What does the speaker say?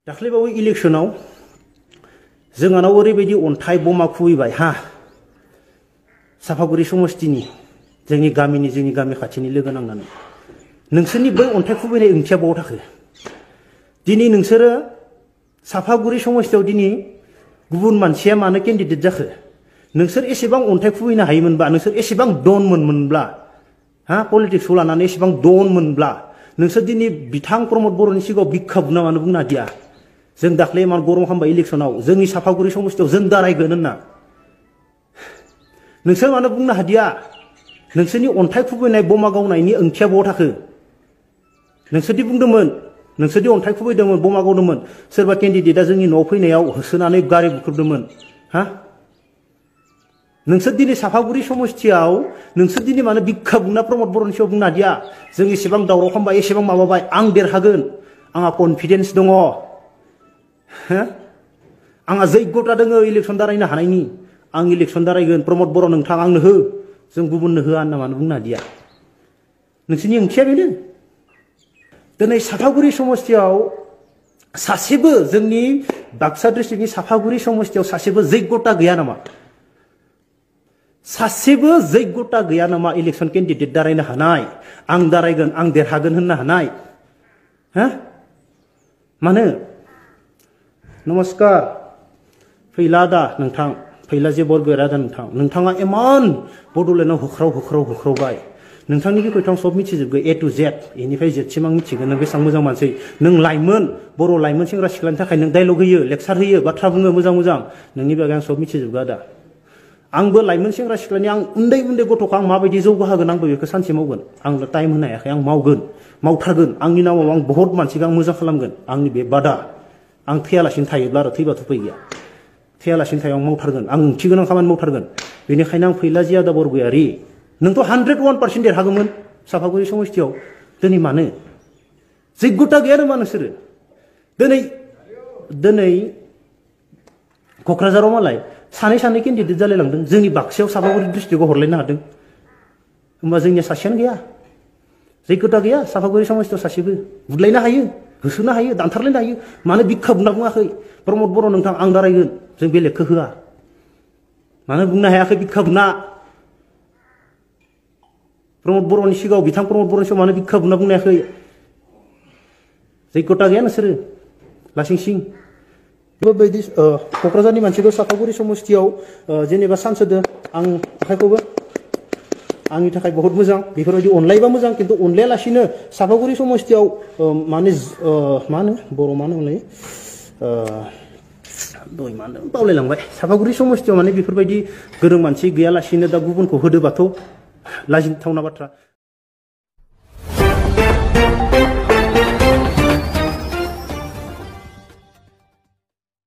दाख्लैबावै इलेक्शनाव जोंहानाव ओरैबायदि अन्थाइ बमा खुबैबाय हा साफागुरि समस्तिनि जोंनि गामि खाथिनि लोगो नांनानै नोंसोरनि बै अन्थाइ खुबैनाय ओंथिया बबाव थाखो दिनै नोंसोरो साफागुरि समस्तियाव दिनै गुबुन मानसिया मानो केन्डिडेट जाखो नोंसोर एसेबां अन्थाइ खुबैनो हायोमोनबा नोंसोर एसेबां दनमोनब्ला हा पलिटिक्सखौ लानानै एसेबां दनमोनब्ला नोंसोर दिनै बिथां प्रमद बर'नि सिगाङाव बिखा बुना मानो बुंनो हादिया जों दाख्लै मान गरम खालामबाय इलेक्शनाव जोंनि साफागुरि समस्तियाव जों दारायगोन होनना नोंसोर मानो बुंनो हादिया नोंसोरनि अन्थाइ खुबैनाय बमा गावनायनि ओंथिया बबाव थाखो नोंसोरदि बुंदोंमोन नोंसोरदि अन्थाइ खुबैदोंमोन बमा गावदोंमोन सोरबा केन्डिडेटआ जोंनि न'आव फैनायाव होसोनानै गारि बुख्रुबदोंमोन हा नोंसोर दिनै साफागुरि समस्तियाव नोंसोर दिनै मानो बिखा बुंना प्रमद बर'नि सायाव बुंनो हादिया जों एसेबां दावराव खालामबाय एसेबां माबाबाय आं देरहागोन आंहा कनफिडेन्स दङ आंहा जैग्यता दोङो इलेक्शन दारायनो हानायनि आं इलेक्शन दारायगोन प्रमद बर' नोंथां आंनो हो जों गुबुननो होआ होनना मानो बुंनो हादिया नोंसोरनि ओंथिया बेनो दिनै साफागुरि समस्तियाव सासेबो जोंनि बाक्सा डिस्ट्रिक्टनि साफागुरि समस्तियाव सासेबो जैग्यता गैया नामा सासेबो जैग्यता गैया नामा इलेक्शन केन्डिडेट दारायनो हानाय आं दारायगोन आं देरहागोन होननो हानाय हा मानो नमस्कार फैला दा नोंथां फैला जे बरगोरा दा नोंथाङा इमान बड'लेण्डआव होख्रावबाय नोंथांनि बिखयथ' आं सब मिथिजोबगोन ए टु जेड एनिफ्राय जेडसिम आं मिथिगोन नों बेसेबां मोजां मानसि नों लाइमोन बर' लाइमोन सेंग्रा सिख्लानि थाखाय नों डायलग होयो लेक्सार होयो बाथ्रा बुङो मोजां नोंनि बागै आं सब मिथिजोबगोन दा आंबो लाइमोन सेंग्रा सिख्लानि आं उन्दै गथ'खौ आं माबायदि जौगाहोगोन आंबो बेखौ सानसे मावगोन आंनो टाइम होनो हायाखै आं मावथारगोन आंनि नामाव आं बहुत मानसिखौ आं मोजां खालामगोन आंनि बे बादा आं थैयालासिनो थायोब्ला आरो थैबाथ' फै गैया थैयालासिनो थायो आं मावथारगोन आं ओंथि गोनां खामानि मावथारगोन बेनिखायनो आं फैला जियादा बरगयारि नोंथ' 101% देरहागौमोन साफागुरि समस्तियाव दिनै मानो जैग्यता गैया नामा नोंसोरो दिनै क'क्राझाराव मालाय सानै केन्डिडेट जालायलांदों जोंनि बाक्सायाव साफागुरि डिस्ट्रिक्टआव हरलायनो हादों होमबा जोंनिया सासेयानो गैया जैग्यता गैया साफागुरि समस्तियाव सासेबो बुदलायनो हायो होसोनो हायो दानथारलायनो हायो मानो बिखा बुंना बुङाखै प्रमद बर' नोंथां आं दारायगोन जों बेलेगखौ होआ मानो बुंनो हायाखै बिखा बुंना प्रमद बर'नि सिगाङाव बिथां प्रमद बर'नि सिगाङाव मानो बिखा बुंना बुंनो हायाखै जैग्यता गैया नोंसोरो लासिंसिं बेबायदि क'क्राझारनि मानसिखौ साफागुरि समस्तियाव जेनेबा चान्स होदों आं आखाइखौबो आंनि थाखाय बहुत मोजां बेफोरबायदि अनलायबा मोजां खिन्थु अनलायालासिनो साफागुरि समस्तियाव माने मा होनो बर' मा होनोमोनलाय दय मा होनो बावलायलांबाय साफागुरि समस्तियाव माने बेफोरबायदि गोरों मानसि गैयालासिनो दा गुबुनखौ होदोबाथ' लाजिथावना बाथ्रा